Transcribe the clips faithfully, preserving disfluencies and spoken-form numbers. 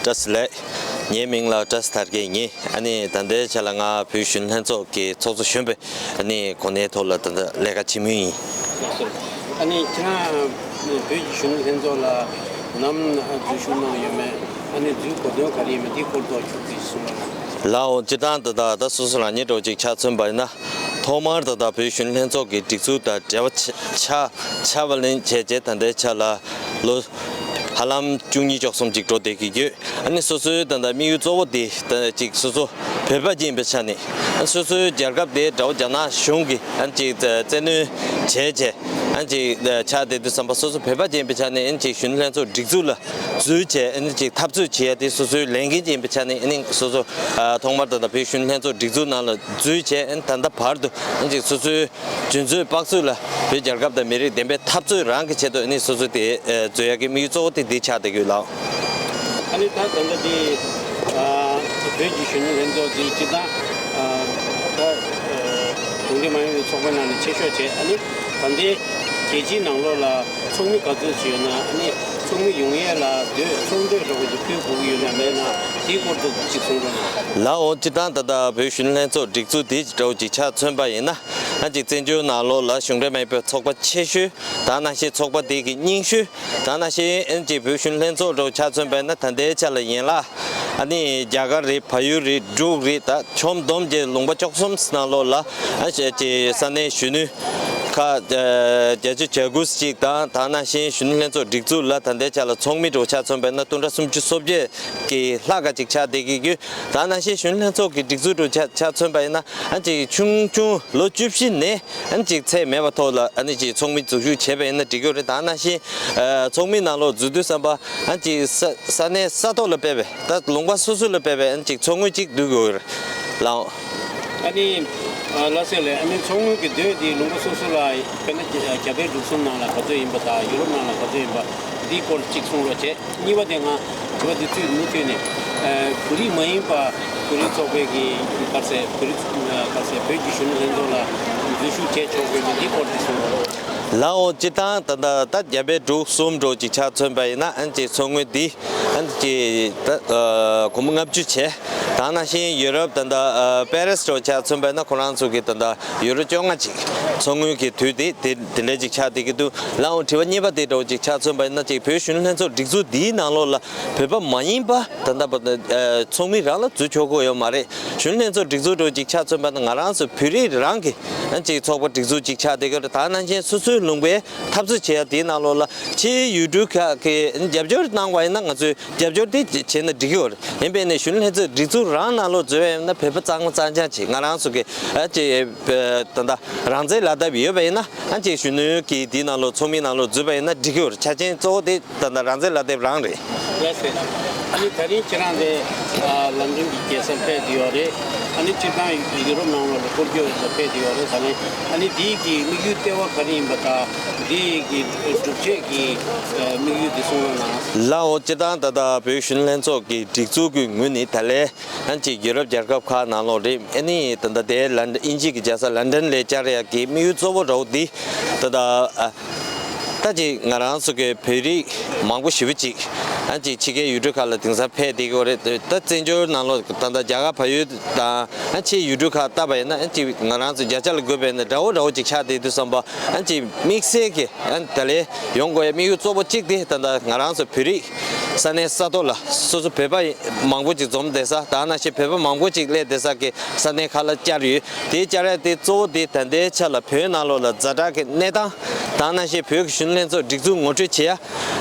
བཀྲ་ཤིས་བདེ་ལེགས། ངའི་མིང་ལ་བཀྲ་ཤིས་དར་རྒྱས་ཡིན། ཨ་ནི་ད་ལྟའི་ཆ་ལ་ང་བོད་གཞོན་ནུ་ལྷན་ཚོགས་ཀྱི་ཚོགས་གཙོ་གཞོན་པའི་ཨ་ནི་གོ་གནས་ཐོག་ལ་ད་ལྟ་ལས་ཀ་བྱེད་མུས་ཡིན། ཨ་ནི་ཁྱེད་རང་བོད་ཀྱི་གཞོན་ནུ་ལྷན་ཚོགས་ལ་ནམ་འཛུལ་ཞུགས་གནང་ཡོད་མེད། ཨ་ནི་འཛུལ་དགོས་དོན་ག་རེ་ཡིན་མེད་འདི་སྐོར་ཐོག་ཅིག་གསུང་རོགས་གནང་། ལགས་འོང་། སྤྱིར་བཏང་ད་ད་ད་སོ་སོ་རང་ཉིད་འདྲ་བོ་ཅིག་ཆ་མཚོན་པ་ཡིན་ན། ཐོག་མར་ད་ལྟ་བོད་གཞོན་ནུ་ལྷན་ཚོགས་ཀྱི་སྒྲིག་འཛུགས་དང་འབྲེལ་བ་ཆ་ཆ་ཆགས་པ་ལེན་བྱས་རྗེས་ད་ལྟའི་ཆ་ལ་ལོ་ཧ་ལམ་བཅུ་གཉིས་བཅུ་གསུམ་ཅིག་འགྲོ་བསྡད་ཀྱི་ཡོད། ཨ་ནི་སོ་སོའི་ད་ལྟ་དམིགས་ཡུལ་གཙོ་བོ་དེ་ད་ཅིག་སོ་སོ་བོད་པ་ཅིག་ཡིན་པའི་ཆ་ནས། ཨ་སོ་སོའི་རྒྱལ་ཁབ་དེ་དགྲ་བོ་རྒྱ་ནག་གཞུང་གིས་ཨ་ཅིག་བཙན་གནོན་བྱས་བྱས་ཨ་ཅིག་ཆགས་བསྡད་དུས་ཙམ་པ། སོ་སོ་བོད་པ་ཅིག་ཡིན་པའི་ཆ་ནས་ཨ་ཅིག་གཞོན་ནུ་ལྷན་ཚོགས་སྒྲིག་འཛུགས་ལ་འཛུལ་བྱས་ཨ་ཅིག་འཐབ་རྩོད་བྱེད་ཡ་དེ་སོ་སོའི་ལས་འགན་ཅིག་ཡིན་པའི་ཆ་ནས། ཨ་ནི་སོ་སོ་ཨ་ཐོག་མར་ད་ལྟ་བོད་གཞོན་ནུ་ལྷན་ཚོགས་སྒྲིག་འཛུགས་ནང་ལ་འཛུལ་བྱས། ཨ་ནི་ད་ལྟ་བར་དུ་ཨ་ཅིག་སོ་སོའི་འཇོན་ཚོད་དཔག་ཚོད་ལ་བོད་རྒྱལ་ཁབ་དང་མི་རིགས་བདེན་པའི་འཐབ་རྩོད་རང་གི་ཆེད་དུ་ཨ་ནི་སོ་སོ་དེ་ཨ་འཛུལ་ཡ་གི་དམིགས་ཡུལ་གཙོ་བོ་དེ་འདི་ཆགས་བསྡད་ཀྱི་ཡོད་ལགས། ཨ་ནི་ད་ད་ལྟ་དེ་ཨ་བོད་ཀྱི་གཞོན་ནུ་ལྷན་ཚོགས་དེ་སྤྱིར་བཏང་ཨ་ད་ཨ་གཞུང་འབྲེལ་མ་ཡིན་པའི་ཚོགས་པའི་ནང་ནས་ཆེ་ཤོས་བྱས། ཨ་ནི་ད་ལྟའི་རྒྱལ་སྤྱིའི་ནང་ལོགས་ལ་ཚོགས་མི་ག་ཚོད་ཅིག་ཡོད་ན། ཨ་ནི་ཚོགས་མི་ཡོང་ཡས་ལ་འདོད་ཚོགས་འདོད་འདྲ་བོ་ཅིག་ཕུལ་དགོས་ཀྱི་ཡོད་ན་མེད་ན་དེའི་སྐོར་དུ་ཅིག་གསུང་རོགས་གནང་། ལགས་འོང་། སྤྱིར་བཏང་ད་ལྟ་བོད་གཞོན་ནུ་ལྷན་ཚོགས་སྒྲིག་འཛུགས་དེ་འདྲ་བོ་ཅིག་ཆ་མཚོན་པ་ཡིན་ན། ཨ་ཅིག་བཙན་བྱོལ་ནང་ལོགས་ལ་གཞུང་འབྲེལ་མ་ཡིན་པའི་ཚོགས་པ་ཆེ་ཤོས། ད་ནང་བཞིན་ཚོགས་པ་དེ་གི་རྙིང་ཤོས། ད་ནང་བཞིན་ཨ་ཅིག་བོད་གཞོན་ལྷན་ཚོགས་འདྲ་བོ་ཆ་མཚོན་པ་ཡིན་ན། ད་ལྟའི་ཆ་ལ་ཡན་ལག་ཨ་ནི་རྒྱ་གར་རེད། བལ་ཡུལ་རེད། འབྲུག་རེད། ད་ཆོམ་བསྡོམས་བྱས་ལུང་པ་བཅུ་གསུམ་ནང་ལོགས་ལ་ཨ་ཅིག་ས་གནས་གཞོན་ནུ་ཁག་ཨ་བརྒྱད་ཅུ་གྱ་དགུ་ཅིག་དང་། ད་ནང་བཞིན་གཞོན་ནུ་ལྷན་ཚོགས་སྒྲིག་འཛུགས་ལ་ད་ལྟའི་ཆ་ལ་ཚོགས་མི་འདྲ་བོ་ཆ་མཚོན་པ་ཡིན་ན་སྟོང་ཕྲག་སུམ་ཅུ་སོ་བརྒྱད་ཀྱི་ལྷག་ག་ཅིག་ཆགས་བསྡད་ཀྱི་ཡོད། ད་ནང་བཞིན་གཞོན་ནུ་ལྷན་ཚོགས་ཀྱི་སྒྲིག་འཛུགས་འདྲ་བོ་ཆ་ཆ་མཚོན་པ་ཡིན་ན། ཨ་ཅིག་ཆུང་ཆུང་ལོ་བཅུ་བཞི་ནས་ཨ་ཅིག་ཚད་མེད་པ་ཐོག་ལ་ཨ་ནི་ཅིག་ཚོགས་མི་འཛུལ་ཞུགས་བྱས་པ་ཡིན་ན་འགྲིག་གི་རེད། ད་ནང་བཞིན་ཨ་ཚོགས་མི་ནང་ལོགས་འཛུལ་དུས་ཙམ་པ་ཨ་ཅིག་ས་ས་གནས་ས་ཐོག་ལ་ཕེབས་པའི། ད་ལུང་པ་སོ་སོ་ལ་ཕེབས་པའི་ཨ་ཅིག་ཚོགས་དངུལ་ཅིག་བསྡུ་དགོས་རེད་ལགས། ཨ་ནི་ཨ་ལགས་སེ་ལགས། ཨ་ནི་ཚོགས་དངུལ་གྱི་འདོད་དེ་ལུང་པ་སོ་སོ་ལ་དཔེར་ན་རྒྱ་རྒྱ་བལ་འབྲུག་གསུམ་ནང་ལ་ག་ཚོད་ཡིན་པ་དང་ཡུ་རོབ་ནང་ལ་ག་ཚོད་ཡིན་པ་འདིའི་སྐོར་གཅིག་གསུང་རོགས་བྱས། གཉིས་པ་དེ་ང་དྲི་བ་འདི་ཚུད་མུ་མཐུད་ནས་ཨ་བོད་རིགས་མ་ཡིན་པ་བོད་རིགས་ཚོགས་པའི་གི་ག་རེ་ཟེར། བོད་རིགས་ཨ་ག་རེ་ཟེར། བོད་ཀྱི་གཞོན་ནུ་ལྷན་ཚོགས་ལ་འཛུལ་ཞུགས་བྱས་ཆོག་གི་མེད་འདིའི་སྐོར་འདི་གསུང་རོགས། ལགས་འོང་། སྤྱིར་བཏང་ད་ལྟ་ད་རྒྱ་བལ་འབྲུག་གསུམ་འདྲ་བོ་ཅིག་ཆ་མཚོན་པ་ཡིན་ན། ཨ་ཅིག་ཚོགས་དངུལ་འདི་ཨ་ཅིག་ད་ཨ་སྒོར་མོ་ལྔ་བཅུ་བྱས། ད་ནང་བཞིན་ཡུ་རོབ་ད་ལྟ་ཨ་པེ་རིས་འདྲ་བོ་ཆ་མཚོན་པ་ཡིན་ན་ཁོ་རང་ཚོ་གི་ད་ལྟ་ཡུ་རོ་བཅོ་ལྔ་ཅིག་ཚོགས་དངུལ་གྱི་དུས་དེ་དེ་དེ་འདྲ་ཅིག་ཆགས་བསྡད་ཀྱི་འདུག། ལགས་འོང་། དྲི་བ་གཉིས་པ་དེ་འདྲ་བོ་ཅིག་ཆ་མཚོན་པ་ཡིན་ན། ཅིག་བོད་གཞོན་ནུ་ལྷན་ཚོགས་སྒྲིག་འཛུགས་འདིའི་ནང་ལོགས་ལ་བོད་པ་མ་ཡིན་པ་ད་ལྟ་བར་དུ་ཨ་ཚོགས་མི་རང་ལ་འཛུལ་ཆོག་གི་ཡོད་མ་རེད། གཞོན་ནུ་ལྷན་ཚོགས་སྒྲིག་འཛུགས་འདྲ་བོ་ཅིག་ཆ་མཚོན་པ་ན་ང་རང་ཚོ་བོད་རིགས་རང་གི་ཨ་ཅིག་ཚོགས་པ་སྒྲིག་འཛུགས་ཅིག་ཆགས་བསྡད་ཀྱི་རེད། ད་ནང་བཞིན་སོ་སོའི་ལུང་པའི་འཐབ་རྩོད་བྱེད་ཡ་དེའི་ནང་ལོགས་ལ་ཕྱིའི་ཡུལ་གྲུ་ཁག་གིས་རྒྱབ་སྐྱོར་གནང་བ་ཡིན་ན་ང་ཚོས་རྒྱབ་སྐྱོར་དེ་བྱས་ན་འགྲིག་གི་ཡོད་རེད། ཡིན་པས་ནས་གཞོན་ནུ་ལྷན་ཚོགས་སྒྲིག་འཛུགས་རང་ནང་ལོགས་འཛུལ་བ་ཡིན་ན་བོད་པ་གཙང་མ་གཙང་རྐྱང་བྱེད། ང་རང་ཚོ་གི་ཨ་ཅེ་ད་ལྟ་རང་བཙན་ལག་དེབ་ཡོད་པ་ཡིན་ན་ཨ་ཅེ་གཞོན་ནུ་གི་དེའི་ནང་ལོགས་ཚོགས་མི་ནང་ལོགས་འཛུལ་བ་ཡིན་ན་འགྲིག་གི་ཡོད་རེད། ཆ་རྐྱེན་གཙོ་བོ་དེ་ད་ལྟ་རང་བཙན་ལག་དེབ་རང་རེད། ལགས་སོ། ཨ་ནི་ད་རིང་ཁྱེད་རང་དེ་ཨ་ལན་ཌན་གྱི་རྒྱལ་སར་ཕེབས་བསྡད་ཡོད་རེད། ཨ་ནི་སྤྱིར་བཏང་ཡུ་རོབ་ནང་ལོགས་ལ་སྐོར་སྐྱོད་ལ་ཕེབས་བསྡད་ཡོད་རེད། ད་ནི་ཨ་ནི་དེའི་གི་དམིགས་ཡུལ་ལྟེ་བ་ག་རེ་ཡིན་པ་དང་དེའི་གི་སྒྲུབ་བྱེད་ཀྱི་ཨ་དམིགས་ཡུལ་དེ་གསུང་རོགས་གནང་། ལགས་འོང་། སྤྱིར་བཏང་ད་ལྟ་བོད་གཞོན་ནུ་ལྷན་ཚོགས་ཀྱི་སྒྲིག་འཛུགས་ཀྱི་ངོས་ནས་ད་ལན་ཨ་ཅིག་ཡུ་རོབ་རྒྱལ་ཁབ་ཁག་ནང་ལོགས་རེད། ཨ་ནི་ད་ལྟ་དེ་ལན་དབྱིན་ཇི་གི་རྒྱལ་ས་ལན་ཌན་ལ་བཅར་ཡག་གི་དམིགས་ཡུལ་གཙོ་བོ་འདྲ་བོ་འདི་ད་ལྟ་ཨ་ད་ཅིག་ང་རང་ཚོ་གི་བོད་རིགས་མང་པོ་ཞེ་པོ་ཅིག་ཨ་ཅིག་ཕྱི་རྒྱལ་ཡུལ་གྲུ་ཁག་ལ་དེང་སང་ཕེབས་བསྡད་ཀྱི་ཡོད་རེད། ད་བཙན་བྱོལ་ནང་ལོགས་ད་ལྟ་རྒྱ་གར་བལ་ཡུལ་དང་ཨ་ཕྱིའི་ཡུལ་གྲུ་ཁག་བལྟས་པ་ཡིན་ན་ཨ་ཅིག་ང་རང་ཚོ་བརྒྱ་ཆ་ལ་བགོས་པ་ཡིན་ན་འདྲ་བོ་འདྲ་བོ་ཅིག་ཆགས་བསྡད་དུས་ཙམ་པ། ཨ་ཅིག་དམིགས་བསལ་གྱི་ཨ་ད་ལན་ཡོང་དགོས་ཡ་དམིགས་ཡུལ་གཙོ་བོ་གཅིག་དེ་ད་ལྟ་ང་རང་ཚོ་བོད་རིགས་ས་གནས་ས་ཐོག་ལ་སོ་སོ་བོད་པ་མང་པོ་ཅིག་འཛོམས་བསྡད་ས་དང་ནང་བཞིན་བོད་པ་མང་པོ་ཅིག་སླེབས་བསྡད་ས་གི་ས་གནས་ཁག་ལ་བཅར་ཡོད། དེ་བཅར་ཡ་དེ་གཙོ་བོ་དེ་ད་ལྟའི་ཆ་ལ་བོད་ནང་ལོགས་ལ་ཛ་དྲག་གི་གནས་སྟངས་དང་ནང་བཞིན་བོད་ཀྱི་གཞོན་ནུ་ལྷན་ཚོགས་སྒྲིག་འཛུགས་ངོ་སྤྲོད་བྱེད་ཡ།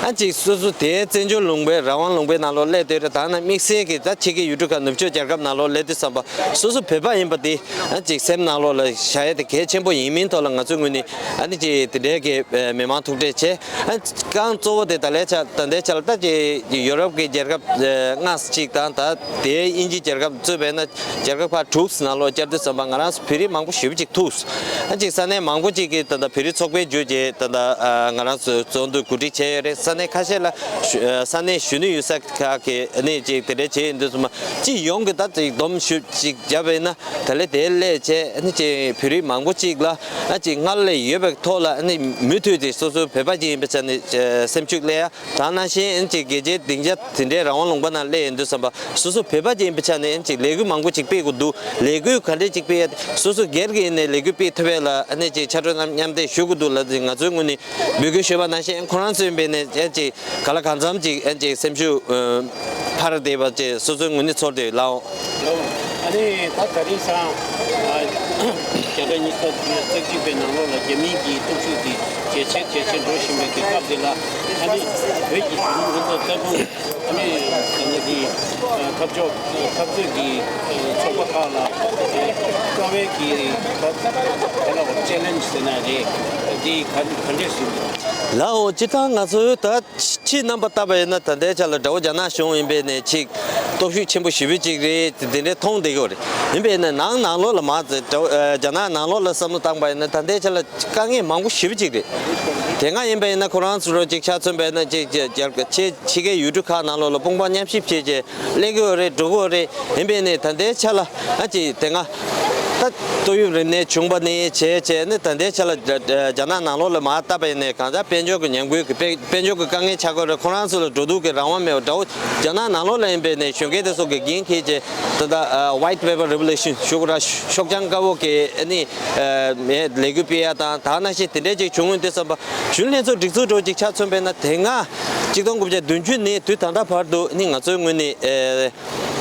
ཨ་ཅིག་སོ་སོ་དེ་བཙན་བྱོལ་ལུང་པའི་རང་དབང་ལུང་པའི་ནང་ལོགས་སླེབས་བསྡད་རེད། དང་ནང་དམིགས་བསལ་གྱི་ད་ཕྱི་རྒྱལ་ཡུལ་གྲུ་ཁག་ནུབ་ཕྱོགས་རྒྱལ་ཁབ་ནང་ལོགས་སླེབས་དུས་ཙམ་པ་སོ་སོ་བོད་པ་ཡིན་པ་དེ་ཨ་ཅིག་སེམས་ནང་ལོགས་ལ་བཞག་ཡ་དེ་གལ་ཆེན་པོ་ཡིན་མིན་ཐོག་ལ་ང་ཚོའི་ངོས་ནས་ཨ་ནི་ཅིག་དེ་འདྲའི་གི་མི་མང་ཐུག་འཕྲད་བྱས། ཨ་རྐང་གཙོ་བོ་དེ་ད་ལན་ཆ་ད་ལྟའི་ཆ་ལ་ད་ཅིག་ཡུ་རོབ་ཀྱི་རྒྱལ་ཁབ་ལྔ་ཅིག་དང་ད་དེའི་དབྱིན་ཇི་རྒྱལ་ཁབ་གཙོས་པས་ན་རྒྱལ་ཁབ་ཁག་དྲུག་ནང་ལོགས་བཅར་དུས་ཙམ་པ་ང་རང་ཚོ་བོད་རིགས་མང་པོ་ཞེ་པོ་ཅིག་ཐུག་ཨ་ཅིག་ས་གནས་མང་པོ་ཅིག་གིས་ད་ལྟ་བོད་རིགས་ཚོགས་པའི་བརྒྱུད་ཀྱིས་ད་ལྟ་ཨ་ང་རང་ཚོའི་བཙོན་འདུལ་གོ་སྒྲིག་བྱས་ཡོད་རེད། ས་གནས་ཁ་ཤས་ལ་ཞུ་ས་གནས་གཞོན་ནུ་ཡོད་ས་ཁག་གིས་ཨ་ནི་ཅིག་དེ་འདྲ་བྱས་ཡིན་དུས་ཙམ་པ་སྤྱི་ཡོངས་ཀྱི་ད་ཅིག་སྡོམ་ཞུ་ཅིག་བརྒྱབ་པ་ཡིན་ན་ད་ལན་དེ་སླེབས་བྱས་ཨ་ནི་ཅིག་བོད་རིགས་མང་པོ་ཅིག་ལ་ཨ་ཅིག་སྔར་ལས་ཡོད་པའི་ཐོག་ལ་ཨ་ནི་མུ་མཐུད་དེ་སོ་སོའི་བོད་པ་ཅིག་ཡིན་པའི་ཆ་ནས་སེམས་ཤུགས་སླེབས་ཡ། དང་ནང་བཞིན་ཨ་ནི་ཅིག་རྒྱལ་སྤྱིའི་ སྡིངས་ཆ་དེ་འདྲའི་རང་དབང་ལུང་པ་ནང་སླེབས་ཡོང་དུས་ཙམ་པ། སོ་སོ་བོད་པ་ཅིག་ཡིན་པའི་ཆ་ནས་ཨ་ནི་ཅིག་ལས་འགུལ་མང་པོ་ཅིག་སྤེལ་དགོས་འདུག་ལས་འགུལ་ག་འདྲས་ཅིག་སྤེལ་ཡ་དེ། སོ་སོ་སྒེར་གྱི་ནས་ལས་འགུལ་སྤེལ་ཐུབ་ཡ་ལ་ཨ་ནི་ཅིག་ཕྱག་རོགས་རྣམས་མཉམ་འདེགས་ཞུ་དགོས་འདུག་ལབ་ཅིག་ང་ཚོའི་ངོས་ནས་འབོད་སྐུལ་ཞུས་པ་ནང་བཞིན། ཁོ་རང་ཚོ་ཡིན་པས་ནས་ཨ་ཅིག་ག་ལ་གང་འཚམ་ཅིག་ཨ་ཅིག་སེམས་ཤུགས་འཕར་བསྡད་པ་ཅིག་སོ་སོའི་ངོས་ནས་ཚོར་ཏེ་ལགས། ལགས། ཨ་ནི་ད་ག་རེ་ཟེར་ན། ཨ། བརྒྱ་ཆ་ཉི་ཤུ་རྩ་གཅིག་པའི་ནང་ལོགས་ལ་རྒྱ་མིའི་གི་སྟོབས་ཤུགས་དེ་ཇེ་ཆེ་ཇེ་ཆེ་འགྲོ་བཞིན་པའི་གི་སྐབས་དེ་ལ། ཨ་ནི་བོད་ཀྱི་གཞོན་ནུ་ལྷན་ཚོགས་ལྟ་བུ། ཨ་ནི་ད་ནི་དེ་འཐབ་ཕྱོགས་འཐབ་རྩོད་ཀྱི་ཚོགས་པ་ཁག་ལ་རྩ་བའི་གི་ད་ག་ལ་བ་ཅེ་ལེན་ཇི་ཟེར་ན་རེད། དེ་ག་ག་འདྲས་ཞིག་ལའོ། སྤྱིར་བཏང་ང་ཚོའི་ད་ཕྱི་རྣམ་པ་ལྟ་བ་ཡིན་ན། ད་ལྟའི་ཆ་ལ་དགྲ་བོ་རྒྱ་ནག་གཞུང་ཡིན་པས་ནས་ཅིག་སྟོབས་ཤུགས་ཆེན་པོ་ཞེ་པོ་ཅིག་རེད། དེ་འདྲའི་མཐོང་བསྡད་ཀྱི་རེད། ཡིན་པས་ནས་ནང་ནང་ལོགས་ལ་མ་ཟད་དགྲ་བོ་ཨ་རྒྱ་ནག་ནང་ལོགས་ལ་བསམ་བློ་བཏང་པ་ཡིན་ན། ད་ལྟའི་ཆ་ལ་དཀའ་ངལ་མང་པོ་ཞེ་པོ་ཅིག་རེད། དེ་སྔ་ཡིན་པ་ཡིན་ན་ཁོ་རང་ཚོ་རོ་ཅིག་ཆ་མཚོན་པ་ཡིན་ན་ཅིག་ཅིག་རྒྱ་ཆེ་ཕྱི་རྒྱལ་ཡུལ་གྲུ་ཁག་ནང་ལོགས་ལ་དཔུང་པ་མཉམ་གཤིབ་བྱས་བྱས་སླེབས་ཀྱི་ཡོད་རེད། འགྲོ་གི་ཡོད་རེད། ཡིན་པས་ནས་ད་ལྟའི་ཆ་ལ་ཨ་ཅིག་དེ་སྔ་ད་ཏོག་དབྱིབས་རིམས་ནད་བྱུང་པ་ནས་བྱས་བྱས་ནས་ད་ལྟའི་ཆ་ལ་རྒྱ་ནག་ནང་ལོགས་ལ་མར་བལྟས་པ་ཡིན་ནས་གང་ལྟར་དཔལ་འབྱོར་གྱི་ཉམས་རྒུད་ཀྱི་དཔལ་དཔལ་འབྱོར་གྱི་དཀའ་ངལ་ཆགས་ཀྱི་ཡོད་རེད། ཁོ་རང་ཚོ་ལ་འགྲོ་འདུག་གི་རང་དབང་མེད་པ་འདྲ་བོ། རྒྱ་ནག་ནང་ལོགས་ལ་ཡིན་པས་ནས་གཞོན་སྐྱེས་དེ་ཚོ་གི་འགན་འཁྱེར་བྱས་ད་ལྟ་White Paper Revolution ཞུ་དགོས་ར། ཤོག་བྱང་དཀར་པོ་གི་ཨ་ནི་ལས་འགུལ་སྤེལ་ཡ་དང་ད་ནང་བཞིན་དེ་འདྲས་ཅིག་བྱུང་ཡོང་དུས་ཙམ་པ། གཞོན་ལྷན་ཚོགས་སྒྲིག་འཛུགས་འགྲོ་ཅིག་ཆ་མཚོན་པས་ན། དེ་སྔ་གཅིག་སྟོང་དགུ་བརྒྱ་བདུན་ཅུ་ནས་དུས་ད་ལྟ་བར་དུ་ནི་ང་ཚོའི་ངོས་ནས་ཨེ་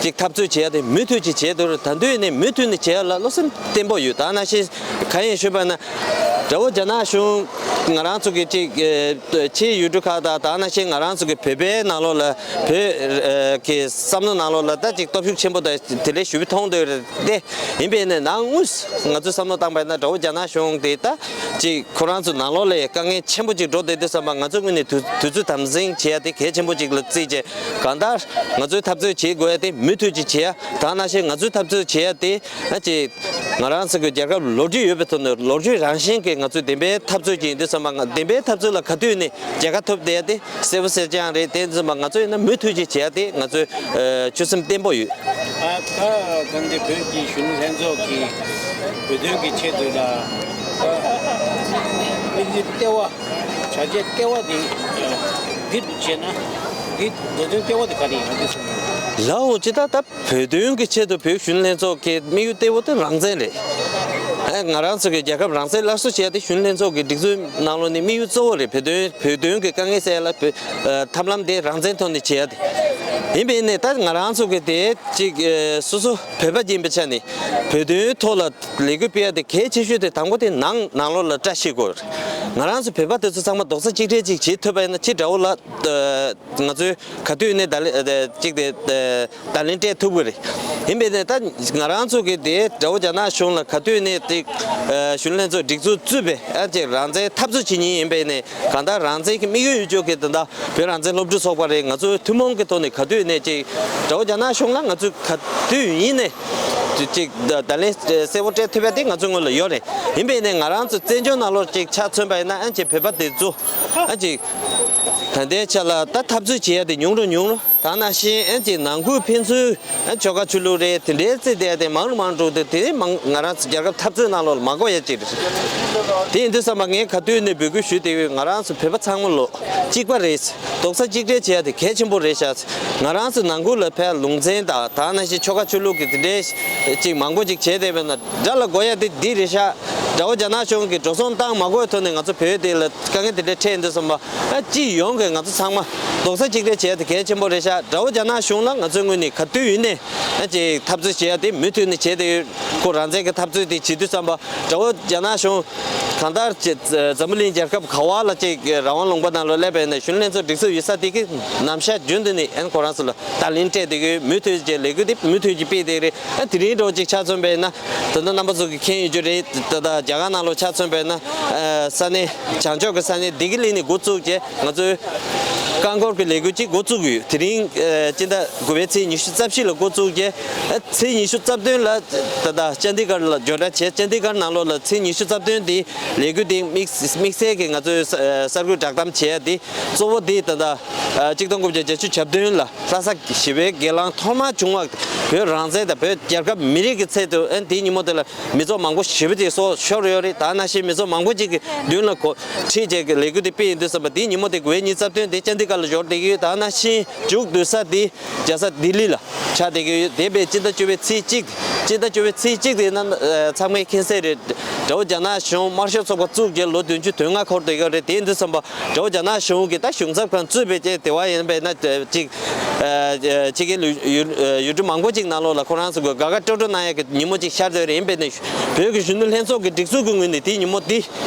ཅིག་འཐབ་རྩོད་བྱེད་ཡ་དེ་མུ་མཐུད་ཅིག་བྱས་འདུག་ད་དུང་ནས་མུ་མཐུད་ནས་བྱེད་ཡ་ལ་བློ་སེམས་བརྟན་པོ་ཡོད། ད་ནང་བཞིན་གང་ཡིན་ཞུས་པ་ན། དགྲ་བོ་རྒྱ་ནག་གཞུང་ང་རང་ཚོ་གི་ཅིག་ཨེ་ཕྱིའི་ཡུལ་གྲུ་ཁག་དང་ད་ནང་བཞིན་ང་རང་ཚོ་གི་བོད་པའི་ནང་ལོགས་ལ་བོད་ཨེ་གི་བསམ་བློ་ནང་ལོགས་ལ་ད་ཅིག་སྟོབས་ཤུགས་ཆེན་པོ་དང་དེ་ལས་ཞུ་བའི་མཐོང་འདོད་རེད་དེ། ཡིན་པས་ནས་ནང་དངོས་སུ་ང་ཚོས་བསམ་བློ་བཏང་པ་ཡིན་ན། དགྲ་བོ་རྒྱ་ནག་གཞུང་དེ་ད་ཅིག་ཁོ་རང་ཚོ་ནང་ལོགས་ལ་དཀའ་ངལ་ཆེན་པོ་ཅིག་འགྲོ་བསྡད་དུས་ཙམ་པ། ང་ཚོའི་ངོས་ནས་དུས་དུས་ཚོད་དམ་འཛིན་བྱེད་ཡ་དེ་གལ་ཆེན་པོ་ཅིག་ལ་བརྩིས་བྱས། གང་ལྟར་ང་ཚོའི་འཐབ་རྩོད་བྱེད་དགོས་ཡ་དེ་མུ་མཐུད་ཅིག་བྱེད་ཡ། ད་ནང་བཞིན་ང་ཚོའི་འཐབ་རྩོད་བྱེད་ཡ་དེ་ཨ་ཅིག་ང་རང་ཚོ་གི་རྒྱལ་ཁབ་ལོ་རྒྱུས་ཡོད་པའི་ཐོག་ནས་ལོ་རྒྱུས་རང་བཞིན་གྱི་ང་ཚོའི་བདེན་པའི་འཐབ་རྩོད་ཅིག་ཡིན་དུས་ཙམ་པ། ང་བདེན་པའི་འཐབ་རྩོད་ལ་ག་དུས་ནས་རྒྱལ་ཁ་ཐོབ་བསྡད་ཡ་དེ་གསལ་པོ་གསལ་རྐྱང་རེད། དེ་ཙམ་པ་ང་ཚོ་ཡིན་ན་མུ་མཐུད་ཅིག་བྱེད་ཡ་དེ་ང་ཚོའི་ཨ་ཆོད་སེམས་བརྟན་པོ་ཡོད། ཨ་ད་གང་དེ་བོད་ཀྱི་གཞོན་ནུ་ལྷན་ཚོགས་ཀྱིས་བོད་དོན་གྱི་ཆེད་དུ་ལ་དམིགས་ཡུལ་ལྟེ་བ་བྱ་བྱེད་ལྟེ་བ་དེ་འདི་རུ་བྱས་ན། འདི་བོད་དོན་ལྟེ་བ་དེ་ག་རེ་ཡིན་ན་འདི་གསུངས། ལའོ་ཅི་ད་ད་བོད་དོན་གྱི་ཆེད་དུ་བོད་གཞོན་ནུ་ལྷན་ཚོགས་ཀྱི་དམིགས་ཡུལ་ལྟེ་བ་དེ་རང་བཙན་རེད། ཨ་ང་རང་ཚོ་གི་རྒྱལ་ཁབ་རང་བཙན་སླར་གསོ་བྱས་ཏེ་གཞོན་ནུ་ལྷན་ཚོགས་ཀྱི་སྒྲིག་འཛུགས་ནང་ལོགས་ནས་དམིགས་ཡུལ་གཙོ་བོ་རེད། བོད་དོན་བོད་དོན་གྱི་དཀའ་ངལ་སེལ་ཡ་ལ་བོད་ཨ་ཐབས་ལམ་དེ་རང་བཙན་ཐོག་ནས་བྱེད་ཡ་དེ་ཡིན་པས་ནས། ད་ང་རང་ཚོ་གི་དེ་གཅིག་ཨ་སོ་སོ་བོད་པ་ཅིག་ཡིན་པའི་ཆ་ནས་བོད་དོན་ཐོག་ལ་ལས་འགུལ་སྤེལ་ཡ་དེ་གལ་ཆེ་ཤོས་དེ་དང་པོ་དེ་ནང་ནང་ལོགས་ལ་བཀྲ་ཤིས་དགོས། ང་རང་ཚོ་བོད་པ་དེ་ཚོ་ཚང་མ་རྡོག་རྩ་གཅིག་སྒྲིལ་ཅིག་བྱེད་ཐུབ་པ་ཡིན་ན། ཕྱི་དགྲ་བོ་ལ་ཨ་ང་ཚོས་ག་དུས་ནས་བརྡ་ལན་ཨ་གཅིག་དེ་ཨ་བརྡ་ལན་སྤྲད་ཐུབ་ཀྱི་རེད། ཡིན་པས་ནས་ད་ང་རང་ཚོ་གི་དེ་དགྲ་བོ་རྒྱ་ནག་གཞུང་ལ་ག་དུས་ནས་དེ་ཨ་གཞོན་ནུ་ལྷན་ཚོགས་སྒྲིག་འཛུགས་བཙུགས་པའི་ཨ་ཅིག་རང་བཙན་འཐབ་རྩོད་བྱེད་མཁན་ཡིན་པས་ནས། གང་ལྟར་རང་བཙན་གྱི་དམིགས་ཡུལ་ཡོད་ཅོག་གི་དེ་འདྲ་བོད་རང་བཙན་སློབ་ཕྲུག་ཚོགས་པ་རེད། ང་ཚོའི་ཐུན་མོང་གི་ཐོག་ནས་ག་དུས་ནས་ཅིག་དགྲ་བོ་རྒྱ་ནག་གཞུང་ལ་ང་ཚོས་ག་དུས་ཡིན་ནས་ཅིག་བརྡ་ལན་གསལ་པོ་སྤྲད་ཐུབ་པ་དེ་ང་ཚོའི་ངོས་ལ་ཡོད་རེད། ཡིན་པས་ནས་ང་རང་ཚོ་བཙན་བྱོལ་ནང་ལོགས་ཅིག་ཆ་མཚོན་པ་ཡིན་ན། ཨ་ཅིག་བོད་པ་དེ་ཚོ་ཨ་ཅིག་ད་ལྟའི་ཆ་ལ་ད་འཐབ་རྩོད་བྱེད་ཡ་དེ་ཉུང་རུ་ཉུང་རུ། ད་ནང་བཞིན་ཨ་ཅིག་ནང་ཁུལ་ཕན་ཚུན་ཨ་ཆོལ་ཁ་ཆོས་ལུགས་རེད། དེ་འདྲའི་རྩིས་དེ་དེ་མང་རུ་མང་རུ་འགྲོ་དུས། དེ་མང་ང་རང་ཚོ་རྒྱལ་ཁབ་འཐབ་རྩོད་ནང་ལོགས་ལ་མ་དགོས་ཡ་ཅིག་རེད། དེ་ཡིན་དུས་ཙམ་པ་ངས་ག་དུས་ནས་འབོད་སྐུལ་ཞུས་བསྡད་ཡོད། ང་རང་ཚོ་བོད་པ་ཚང་མ་ལོ་གཅིག་པ་རེད། རྡོག་རྩ་གཅིག་སྒྲིལ་བྱེད་ཡ་དེ་གལ་ཆེན་པོ་རེད་ཤག་ང་རང་ཚོ་ནང་ཁུལ་ལ་ཕར་ལུང་ཚན་དང་ད་ནང་བཞིན་ཆོལ་ཁ་ཆོས་ལུགས་ཀྱི་དེ་འདྲའི་ཅིག་མང་པོ་ཅིག་བྱས་བསྡད་པས་ན། དགྲ་ལ་དགོས་ཡ་དེ་འདི་རེད་ཤག་དགྲ་བོ་རྒྱ་ནག་གཞུང་གིས་འགྲོ་སོང་བཏང་མ་དགོས་ཐོག་ནས་ང་ཚོ་བོད་དེ་ལ་དཀའ་ངལ་དེ་འདྲ་འཕྲད་ཡོང་དུས་ཙམ་པ། ཨ་སྤྱི་ཡོངས་ཀྱིས་ང་ཚོ་ཚང་མ་རྡོག་རྩ་གཅིག་སྒྲིལ་བྱེད་ཡ་དེ་གལ་ཆེན་པོ་རེད་ཤག་དགྲ་བོ་རྒྱ་ནག་གཞུང་ལ་ང་ཚོའི་ངོས་ནས་ག་དུས་ཡིན་ནས་ཨ་ཅིག་འཐབ་རྩོད་བྱེད་ཡ་དེ་མུ་མཐུད་ནས་བྱས་ཏེ་ཡོད། ཁོ་རང་བཙན་གྱི་འཐབ་རྩོད་དེ་བྱེད་དུས་ཙམ་པ། དགྲ་བོ་རྒྱ་ནག་གཞུང་གང་ལྟར་ཅིག་འཛམ་བུ་གླིང་རྒྱལ་ཁབ་ག་བ་ལ་ཅིག་རང་དབང་ལུང་པ་ནང་ལ་སླེབས་པ་ཡིན་ན། གཞོན་ནུ་ལྷན་ཚོགས་སྒྲིག་འཛུགས་ཡོད་ས་དེ་གི་ནམ་ཞག་རྒྱུན་དུ་ནས་ཨན་ཁོ་རང་ཚོ་ལ་བརྡ་ལན་སྤྲད་བསྡད་ཀྱི་ཡོད། མུ་མཐུད་ཀྱི་ལས་འགུལ་དེ་མུ་མཐུད་ཀྱི་སྤེལ་བསྡད་ཀྱི་རེད། ཨ་དེ་རིང་འདྲ་བོ་ཅིག་ཆ་མཚོན་པ་ཡིན་ན། ད་ལྟ་རྣམ་པ་ཚོ་གིས་མཁྱེན་ཡོད་རྒྱུ་རེད། ད་ལྟ་རྒྱ་གར་ནང་ལོགས་ཆ་མཚོན་པ་ཡིན་ན། ཨ་ས་གནས་བྱང་ཕྱོགས་ཀྱི་ས་གནས་ལྡི་ལི་ནས་འགོ་བཙུགས་བྱས། ང་ཚོའི་རྐང་འཁོར་གྱི་ལས་འགུལ་ཅིག་འགོ་བཙུགས་ཀྱི་ཡོད། དེ་རིང་ཨ་སྤྱི་ཟླ་དགུ་པའི་ཚེས་ཉི་ཤུ་རྩ་བཞི་ལ་འགོ་བཙུགས་བྱས། ཨ་ཚེས་ཉི་ཤུ་རྩ་བདུན་ལ་ད་ལྟ་ཅན་དི་གར་ལ་འབྱོར་འདྲ་བྱས། ཅན་དི་གར་ནང་ལོགས་ལ་ཚེས་ཉི་ཤུ་རྩ་བདུན་དེ་ལས་འགུལ་དེ་དམིགས་དམིགས་བསལ་གྱི་ང་ཚོའི་ས་གསར་འགོད་བསྒྲགས་གཏམ་བྱས་ཡ་དེ་གཙོ་བོ་དེ་ད་ལྟ་ཨ་གཅིག་སྟོང་དགུ་བརྒྱ་བརྒྱད་ཅུ་གྱ་བདུན་ལ་ལྷ་ས་ཞི་བའི་སྒེར་ལངས་ཐོག་མ་བྱུང་བ། བོད་རང་བཙན་དང་བོད་རྒྱལ་ཁབ་མི་རིགས་ཀྱི་ཆེད་དུ། ཨ་དེའི་ཉིན་མོ་དེ་ལ་མི་ཚོགས་མང་པོ་ཞེ་པོ་ཅིག་སོ་ཤོར་ཡོད་རེད། ད་ནང་བཞིན་མི་ཚོགས་མང་པོ་ཅིག་གི་མདུན་ལ་གོ་ཁྲིད་བྱས་ཀྱི་ལས་འགུལ་དེ་སྤེལ་ཡིན་དུས་ཙམ་པ། དེའི་ཉིན་མོ་དེ་དགུ་པའི་ཉི་ཤུ་རྩ་བདུན་དེ་ཅན་དི་ ཀ་ལ་འབྱོར་བསྡད་ཀྱི་ཡོད། ད་ནང་བཞིན་མཇུག་བསྡུ་ས་དེ་རྒྱལ་ས་ལྡི་ལི་ལ་ཆགས་བསྡད་ཀྱི་ཡོད། འདས་པའི་སྤྱི་ཟླ་བཅུ་པའི་ཚེས་གཅིག་སྤྱི་ཟླ་བཅུ་པའི་ཚེས་གཅིག་དེ་ན་ཚང་མས་མཁྱེན་གསལ་རེད། དགྲ་བོ་རྒྱ་ནག་གཞུང་དམར་ཤོག་ཚོགས་པ་བཙུགས་རྗེས་ལོ་བདུན་ཅུ་དོན་ལྔ་འཁོར་བསྡད་ཀྱི་ཡོད་རེད། དེ་ཡིན་དུས་ཙམ་པ་དགྲ་བོ་རྒྱ་ནག་གཞུང་གིས་ད་གཞུང་ཚབ་ཁང་གཙོས་པའི་ཅིག་དེ་བ་ཡིན་པས་ན་ཅིག་ཕྱི་རྒྱལ་ཡུལ་གྲུ་མང་པོ་ཅིག་ནང་ལོགས་ལ་ཁོ་རང་ཚོ་གི་དགའ་དགའ་སྤྲོ་སྤྲོ་གནང་ཡག་གི་ཉིན་མོ་ཅིག་ཤར་བསྡད་ཡོད་རེད། ཡིན་པས་ན་བོད་ཀྱི་གཞོན་ནུ་ལྷན་ཚོགས་ཀྱི་སྒྲིག་འཛུགས་ཀྱི་ངོས་ནས་དེའི་ཉིན་མོ་འདི་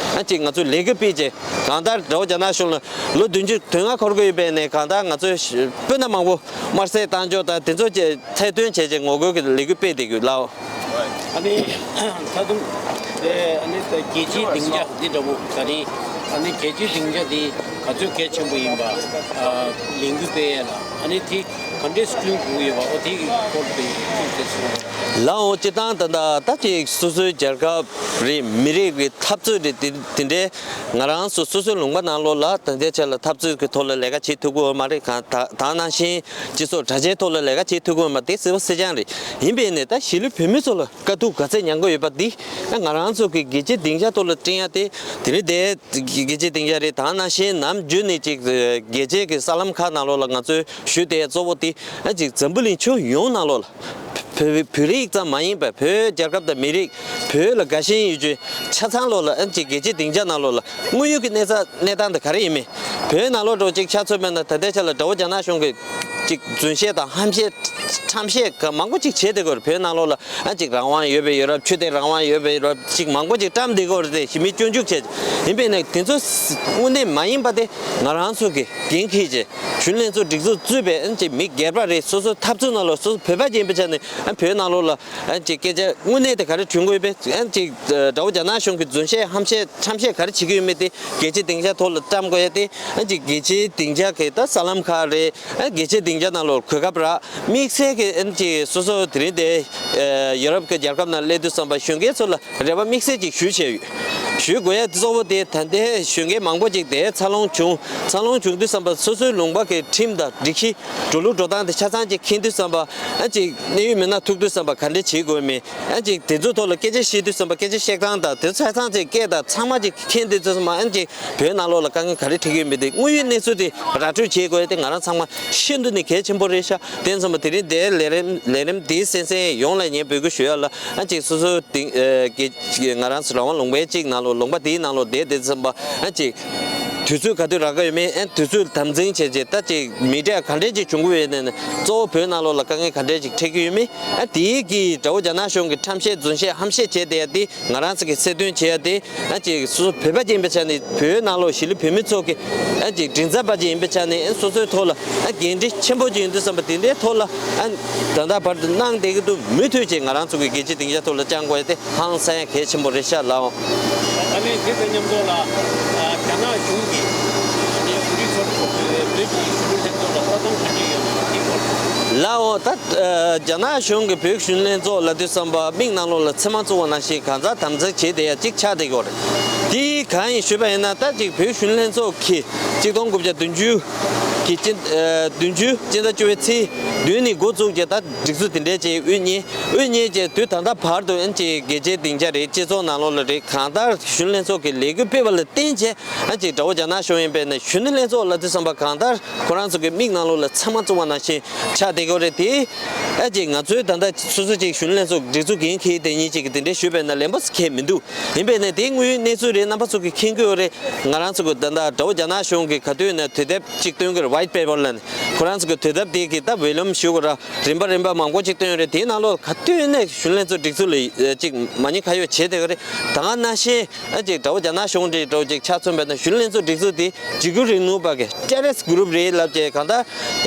ཅིག་ང་ཚོས་ལས་འགུལ་སྤེལ་རྗེས་གང་ལྟར་དགྲ་བོ་རྒྱ་ནག་གཞུང་ལ་ལོ་བདུན་ཅུ་དོན་ལྔ་འཁོར་གྱི་ཡོད་པས་ན་གང་ལྟར་ང་ཚོས་སྤུན་ཟླ་མང་པོ་དམར་གསོད་བཏང་ཕྱོགས་དང་དེ་ཚོ་ཚད་ལྡན་བྱས་རྗེས་ངོ་རྒོལ་གྱི་ལས་འགུལ་སྤེལ་བསྡད་ཡོད་ལགས། ཨ་ནི་ད་དུང་དེ་ཨ་ནི་ད་རྒྱལ་སྤྱིའི་སྡིངས་ཆ་འདི་འདྲ་བོ་ད་རིང་ཨ་ནི་རྒྱལ་སྤྱིའི་སྡིངས་ཆ་འདི་ག་ཚོད་གལ་ཆེན་པོ་ཡིན་པ་ལས་འགུལ་སྤེལ་ཡས་ལ་ཨ་ནི་དེ་ག་འདྲས་སྐྲུན་དགོས་ཡོད་པ་འོ་དེའི་སྐོར་དེ་ཅིག་དེ་སོང་། ལའོ་སྤྱི་བཏང་ད་ལྟ་ད་ཅིག་སོ་སོའི་རྒྱལ་ཁབ་རེད། མི་རིགས་རེད། འཐབ་རྩོད་རེད། དེ་དེ་འདྲའི་ང་རང་ཚོ་སོ་སོའི་ལུང་པ་ནང་ལོགས་ལ་ད་ལྟའི་ཆ་ལ་འཐབ་རྩོད་ཀྱི་ཐོག་ལ་ལས་ཀ་བྱེད་ཐུབ་ཀྱི་ཡོད་མ་རེད། གང་ད་ད་ནང་བཞིན་སྤྱི་ཚོགས་དྲ་རྒྱའི་ཐོག་ལ་ལས་ཀ་བྱེད་ཐུབ་ཀྱི་ཡོད་མ་རེད། དེ་གསལ་པོ་གསལ་རྐྱང་རེད། ཡིན་པས་ནས་ད་གཞིས་ལུས་བོད་མི་ཚོ་ལ་དཀའ་སྡུག་ག་ཚད་མྱངས་ཀྱི་ཡོད་པ་འདི་ང་རང་ཚོ་གི་རྒྱལ་སྤྱིའི་སྡིངས་ཆ་ཐོག་ལ་བསྐྲུན་ཡ་དེ་དེ་རིང་དེ་རྒྱལ་སྤྱིའི་སྡིངས་ཆ་རེད། ད་ནང་བཞིན་ནམ་རྒྱུན་ནས་ཅིག་རྒྱལ་སྤྱིའི་གི་གསར་ལམ་ཁག་ནང་ལོགས་ལ་ང་ཚོས་ཞུས་ཏེ་གཙོ་བོ་དེ་ཨ་ཅིག་འཛམ་བུ་གླིང་ཁྱོན་ཡོངས་ནང་ལོགས་ལ་བོད་བོད་རིགས་ཙམ་མ་ཡིན་པར་བོད་རྒྱལ་ཁབ་དང་མི་རིགས་བོད་ལ་དགའ་ཞེན་ཡོད་རྒྱུ་ཆ་ཚང་ལོགས་ལ་ཨ་ཅིག་རྒྱལ་སྤྱིའི་སྡིངས་ཆ་ནང་ལོགས་ལ་དངོས་ཡོད་ཀྱི་གནས་ཚ་གནས་སྟངས་དེ་ག་རེ་ཡིན་མིན་བོད་ནང་ལོགས་འགྲོ་ཅིག་ཆ་མཚོན་པ་ན་ད་ལྟའི་ཆ་ལ་དགྲ་བོ་རྒྱ་ནག་གཞུང་གིས་ཅིག་རྫུན་བཤད་དང་ཧམ་བཤད་ཁྲམ་བཤད་ག་མང་པོ་ཅིག་བྱས་བསྡད་ཀྱི་ཡོད་རེད། བོད་ནང་ལོགས་ལ་ཨ་ཅིག་རང་དབང་ཡོད་པའི་ཡོད་རབས་ཆོས་དད་རང་དབང་ཡོད་པའི་ཡོད་རབས་ཅིག་མང་པོ་ཅིག་བཀྲམ་བསྡད་ཀྱི་ཡོད་རེད་དེ་ཞི་མིས་སྐྱོན་འཛུགས་བྱས། ཡིན་པས་ན་དེ་ཚོ་དངོས་གནས་མ་ཡིན་པ་དེ་ང་རང་ཚོ་གི་འགན་འཁྱེར་བྱས་གཞོན་ལྷན་ཚོགས་སྒྲིག་འཛུགས་གཙོས་པའི་ཨ་ཅིག་མི་སྒེར་པ་རེད། སོ་སོ་འཐབ་རྩོད་ནང་ལོགས་སོ་སོ་བོད་པ་ཅིག་ཡིན་པའི་ཆ་ནས་ཨ་བོད་ནང་ལོགས་ལ་ཨ་ཅིག་སྐད་ཆ་དངོས་གནས་དེ་ག་རེ་བྱུང་དགོས་པས་ཨ་ཅིག་དགྲ་བོ་རྒྱ་ནག་གཞུང་གིས་རྫུན་བཤད་ཧམ་བཤད་ཁྲམ་བཤད་ག་རེ་བྱེད་ཀྱི་ཡོད་མེད་དེ་རྒྱལ་སྤྱིའི་སྡིངས་ཆ་ཐོག་ལ་བཀྲམ་དགོས་ཡ་དེ་ཨ་ཅིག་རྒྱལ་སྤྱིའི་སྡིངས་ཆ་གི་ད་གསར་ལམ་ཁག་རེད། ཨ་རྒྱལ་སྤྱིའི་སྡིངས་ཆ་ནང་ལོགས་གོ་སྐབས་རག་དམིགས་བསལ་གྱི་ཨ་ཅིག་སོ་སོ་དེ་རིང་དེ་ཡོ་རོབ་ཀྱི་རྒྱལ་ཁབ་ནང་སླེབས་དུས་ཙམ་པ་གཞོན་སྐྱེས་ཚོ་ལ་རེ་བ་དམིགས་བསལ་ཅིག་ཞུ་བྱས་ཡོད། ཞུ་དགོས་ཡ་གཙོ་བོ་དེ་ད་ལྟའི་གཞོན་སྐྱེས་མང་པོ་ཅིག་དེ་འཚར་ལོངས་བྱུང་། འཚར་ལོངས་བྱུང་དུས་ཙམ་པ་སོ་སོའི་ལུང་པ་གི་ཁྲིམས་དང་སྒྲིག་གཞི་འགྲོ་ལུགས་འགྲོ་སྟངས་དེ་ཆ་ཚང་ཅིག་མཁྱེན་དུས་ཙམ་པ་ཨ་ཅིག་གནས་ཡུལ་མི་སྣ་ཐུག་དུས་ཙམ་པ་ག་འདྲས་བྱེད་དགོས་མིན་ཨ་ཅིག་དེ་ཚོའི་ཐོག་ལ་སྐད་ཆ་བཤད་དུས་ཙམ་པ་སྐད་ཆ་བཤད་སྟངས་དང་དེ་ཚོ་ཆ་ཚང་ཅིག་སྐད་དང་ཚང་མ་ཅིག་མཁྱེན་དུས་ཙམ་པ་ཨ་ཅིག་བོད་ནང་ལོགས་ལ་དཀའ་ངལ་ག་རེ་འཕྲད་ཀྱི་ཡོད་མེད་དེ་དངོས་ཡོད་གནས་ཚུལ་དེ་ར་སྤྲོད་བྱེད་དགོས་ཡ་དེ་ང་རང་ཚང་མ་ཤིན་ཏུ་ནས་གལ་ཆེན་པོ་རེད་ཤག་དེ་ཙམ་པ་དེ་རིང་འདིའི་ལས་རིམ་ལས་རིམ་འདིའི་གསན་གསན་ཡོངས་ལ་ངས་འབོད་སྐུལ་ཞུ་ཡ་ལ་ཨ་ཅིག་སོ་སོ་དེང་གི་ང་རང་ཚོ་རང་དབང་ལུང་པའི་གཅིག་ནང་ལོགས་ལུང་པ་དེའི་ནང་ལོགས་བསྡད་དེ་ཙམ་པ་ཨ་ཅིག་དུས་ཚོད་ག་དུས་རག་གི་ཡོད་མེད་ཨ་དུས་ཚོད་དམ་འཛིན་བྱས་རྗེས་ད་ཅིག་མི་འདྲ་ག་འདྲས་ཅིག་བྱུང་གི་ཡོད་ནས་གཙོ་བོ་བོད་ནང་ལོགས་ལ་དཀའ་ངལ་ག་འདྲས་ཅིག་འཕྲད་ཀྱི་ཡོད་མེད་ཨ་དེའི་གི་དགྲ་བོ་རྒྱ་ནག་གཞུང་གི་ཁྲམ་བཤད་རྫུན་བཤད་ཧམ་བཤད་བྱས་བསྡད་ཡ་དེ། ང་རང་ཚོ་གི་གསལ་སྟོན་བྱེད་ཡ་དེ་ཨ་ཅིག་སོ་སོ་བོད་པ་ཅིག་ཡིན་པའི་ཆ་ནས་བོད་ནང་ལོགས་གཞིས་ལུས་བོད་མི་ཚོ་གི་ཨ་ཅིག་མགྲིན་ཚབ་པ་ཅིག་ཡིན་པའི་ཆ་ནས་ཨ་སོ་སོའི་ཐོག་ལ་ཨ་འགན་འཁྲི་ཆེན་པོ་ཅིག་ཡིན་དུས་ཙམ་པ་དེ་འདྲའི་ཐོག་ལ་ཨ་ད་ལྟ་བར་དུ་གནང་བསྡད་ཀྱི་འདུག་མུ་མཐུད་ཅིག་ང་རང་ཚོ་གི་རྒྱལ་སྤྱིའི་སྡིངས་ཆ་ཐོག་ལ་བཅང་དགོས་ཡ་དེ་ཧང་སང་ཡ་གལ་ཆེན་པོ་རེད་ཤག་ལགས། ཨ་ནི་དེ་དང་མཉམ་དུ་ལ་རྒྱ་ནག་གཞུང་གིས་ཨ་ནི་བོད་རིགས་ཚོར་བོད་ཀྱི་གཞོན་ནུ་ལྷན་ཚོགས་ལ་ལྟ་སྟངས་ག་འདྲ་ཡོད་མེད་དེའི་སྐོར། ལགས་འོ་ད། རྒྱ་ནག་གཞུང་གིས་བོད་གཞོན་ལྷན་ཚོགས་ལབ་དུས་ཙམ་པ་མིག་ནང་ལོགས་ལ་ཚེར་མ་བཙུགས་པ་ནང་བཞིན་གང་ཟག་དམ་བཙན་བྱེད་བསྡད་ཡ་གཅིག་ཆགས་བསྡད་ཡོད་རེད། དེ་གང་ཡིན་ཞུས་པ་ཡིན་ན་ད་ཅིག་བོད་གཞོན་ལྷན་ཚོགས་ཀྱིས་གཅིག་སྟོང་དགུ་བརྒྱ་བདུན་ཅུ་གི་སྤྱི་བདུན་ཅུ་སྤྱི་ཟླ་བཅུ་པའི་ཚེས་བདུན་ནས་འགོ་བཙུགས་རྗེས་ད་སྒྲིག་འཛུགས་དེ་འདྲས་ཅིག་དབུ་བརྙེས་དབུ་བརྙེས་རྗེས་དུས་ད་ལྟ་བར་དུ་ཨ་ཅིག་རྒྱལ་སྤྱིའི་སྡིངས་ཆ་རེད་སྤྱི་ཚོགས་ནང་ལོགས་ལ་རེད་གང་ལྟར་གཞོན་ལྷན་ཚོགས་ཀྱི་ལས་འགུལ་སྤེལ་བ་ལ་བརྟེན་བྱས་ཨ་ཅིག་དགྲ་བོ་རྒྱ་ནག་གཞུང་ཡིན་པས་ན་གཞོན་ནུ་ལྷན་ཚོགས་ལབ་དུས་ཙམ་པ་གང་ལྟར་ཁོ་རང་ཚོ་གི་མིག་ནང་ལོགས་ལ་ཚེར་མ་བཙུགས་པ་ནང་བཞིན་ཆགས་བསྡད་ཀྱི་ཡོད་རེད་དེ། ཨ་ཅིག་ང་ཚོའི་ད་ལྟ་སོ་སོ་ཅིག་གཞོན་ནུ་ལྷན་ཚོགས་སྒྲིག་འཛུགས་འགན་འཁྱེར་དེ་ཉིད་ཅིག་གི་དེ་འདྲའི་ཞུས་པས་ན་ལན་པོ་ཁེལ་མི་འདུག་ཡིན་པས་ན་དེ་དངོས་ཡོད་གནས་ཚུལ་རེད། རྣམ་པ་ཚོ་གིས་མཁྱེན་གྱི་ཡོད་རེད། ང་རང་ཚོ་གི་ད་ལྟ་དགྲ་བོ་རྒྱ་ནག་གཞུང་གིས་ག་དུས་ནས་དུས་དེབ་ཅིག་བཏོན་གྱི་རེད། White Paper ལབ་ནས་ཁོ་རང་ཚོ་གི་དུས་དེབ་དེ་གི་ད་ཝོ་ལུམ་ཞུ་དགོས་ར་རིམ་པ་རིམ་པ་མང་པོ་ཅིག་བཏོན་ཡོད་རེད། དེའི་ནང་ལོགས་ག་དུས་ནས་གཞོན་ལྷན་ཚོགས་སྒྲིག་འཛུགས་ལ་ཅིག་མ་ཉེས་ཁ་གཡོགས་བྱས་བསྡད་ཀྱི་རེད། ད་ག་ནང་བཞིན་ཨ་ཅིག་དགྲ་བོ་རྒྱ་ནག་གཞུང་འདྲ་འདྲ་ཅིག་ཆ་མཚོན་པ་ན་གཞོན་ལྷན་ཚོགས་སྒྲིག་འཛུགས་དེ་འཇིགས་སྐུལ་རིང་ལུགས་པ་གི་terrorist group རེད་ལབ་བྱས་གང་ལྟར་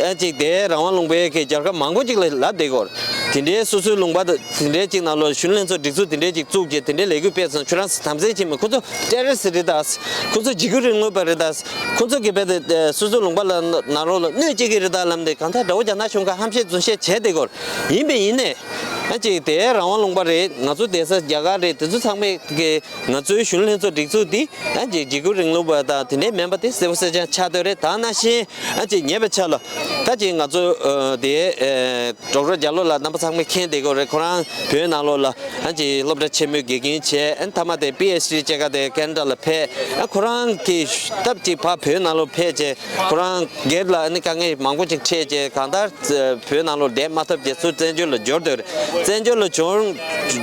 ཨ་ཅིག་དེ་རང་དབང་ལུང་པའི་གི་རྒྱལ་ཁབ་མང་པོ་ཅིག་ལ་ལབ་བསྡད་ཀྱི་ཡོད་རེད། དེ་འདྲའི་སོ་སོའི་ལུང་པ་དེ་འདྲའི་ཅིག་ནང་ལོགས་གཞོན་ལྷན་ཚོགས་སྒྲིག་འཛུགས་དེ་འདྲའི་ཅིག་བཙུགས་རྗེས་དེ་འདྲའི་ལས་འགུལ་སྤེལ་ཙང་ཁྱོད་རང་ཚོ་དམ་བཙན་བྱེད་མི་ཁོ་ཚོ་terrorist རེད་ད། ཁོ་ཚོ་འཇིགས་སྐུལ་རིང་ལུགས་པ་རེད་ད། ཁོ་ཚོ་གི་བས་དེ་སོ་སོའི་ལུང་པ་ལ་ནང་ལོགས་ལ་གནོད་བྱེད་ཀྱི་རེད་ད་ལབ་ནས་གང་ལྟར་དགྲ་བོ་རྒྱ་ནག་གཞུང་ག་ཧམ་བཤད་རྫུན་བཤད་བྱས་བསྡད་ཀྱི་ཡོད་རེད། ཡིན་པས་ཡིན་ནས་ཨ་ཅིག་དེ་རང་དབང་ལུང་པ་རེད། ང་ཚོ་བསྡད་ས་རྒྱ་གར་རེད། དེ་ཚོ་ཚང་མས་གི་ང་ཚོའི་གཞོན་ལྷན་ཚོགས་སྒྲིག་འཛུགས་འདི་ཨ་ཅིག་འཇིགས་སྐུལ་རིང་ལུགས་པ་དང་དེ་འདྲའི་མིན་པ་དེ་གསལ་པོ་གསལ་རྐྱང་ཆགས་བསྡད་རེད། ད་ནང་བཞིན་ཨ་ཅིག་ཉེ་བའི་ཆར་ལ་ད་ ཅིག་ང་ཚོ་ཨ་དེ་ཨ་ཌོག་ཊར་རྒྱ་ལོ་ལགས་རྣམ་པ་ཚང་མས་མཁྱེན་བསྡད་ཀྱི་ཡོད་རེད། ཁོ་རང་བོད་ནང་ལོགས་ལ་ཨ་ཅིག་སློབ་གྲྭ་ཆེན་མོའི་དགེ་རྒན་བྱས། ཨ་མཐའ་མ་དེ་པི་ཨེཆ་ཌི་བྱེད་ག་དེ་ཁེ་ན་ཌ་ལ་ཕེབས། ཨ་ཁོ་རང་གི་སྟབས་ཅིག་ཕར་བོད་ནང་ལོགས་ཕེབས་བྱས། ཁོ་རང་སྒེར་ལ་ཨ་ནི་དཀའ་ངལ་མང་པོ་ཅིག་འཕྲད་བྱས། གང་ལྟར་བོད་ནང་ལོགས་བསྡད་མ་ཐུབ་བྱས་ཚུར་བཙན་བྱོལ་ལ་འབྱོར་འདོད་རེད། བཙན་བྱོལ་ལ་འབྱོར་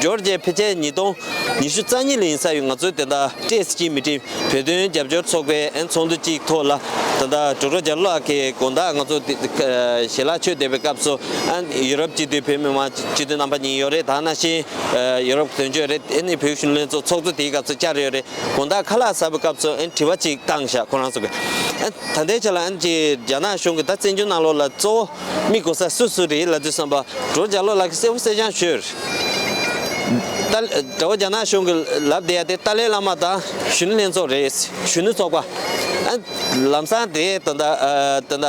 འབྱོར་བྱས་ཕལ་ཆེར་ཉིས་སྟོང་ཉི་ཤུ་རྩ་གཉིས་ལ་ཡིན་ས་ཡོད། ང་ཚོས་དེ་འདྲ་བཀྲས་སྐྱིད་མི་ཁྲི་བོད་དོན་རྒྱབ་སྐྱོར་ཚོགས་པའི་ཨན་ཚོགས་འདུ་གཅིག་ཐོག་ལ་ད་ལྟ་ཌོག་ཊར་རྒྱ་ལོ་ལགས་ཀྱིས་དགོང་དག་ང་ཚོ་དེ་ཞལ་ལག་མཆོད་བསྡད་པའི་སྐབས་སུ་ཨན་ཡུ་རོབ་སྤྱི་འཐུས་བོད་མི་མང་སྤྱི་འཐུས་རྣམ་པ་གཉིས་ཡོད་རེད། ད་ནང་བཞིན་ཡུ་རོབ་དོན་གཅོད་རེད། ཨ་ནི་བོད་གཞོན་ནུ་ལྷན་ཚོགས་ཚོགས་གཙོ་དེའི་སྐབས་སུ་བཅར་ཡོད་རེད། དགོང་དག་ཁ་ལག་ཟ་བའི་སྐབས་སུ་ཨན་དྲི་བ་གཅིག་བཏང་བཞག་ཁོ་རང་ཚོ་གིས། ཨན་ད་ལྟའི་ཆ་ལ་ཨན་གྱི་རྒྱ་ནག་གཞུང་གིས་ད་བཙན་བྱོལ་ནང་ལོགས་ལ་གཙོ་བོ་མི་གོ་ས་སུ་སུ་རེད་ལབ་དུས་ཙམ་པ་ཌོག་ཊར་རྒྱ་ལོ་ལགས་ཀྱིས་གསལ་པོ་གསལ་རྐྱང་ཤོད། ད་ལྟ་རྒྱ་ནག་གཞུང་གིས་ལབ་བསྡད་ཡ་དེ་ཏཱ་ལའི་བླ་མ་དང་གཞོན་ནུ་ལྷན་ཚོགས་རེད། གཞོན་ནུ་ཚོགས་པ། ཨ་ལམ་སང་དེ་ད་ལྟ་ཨ་ད་ལྟ་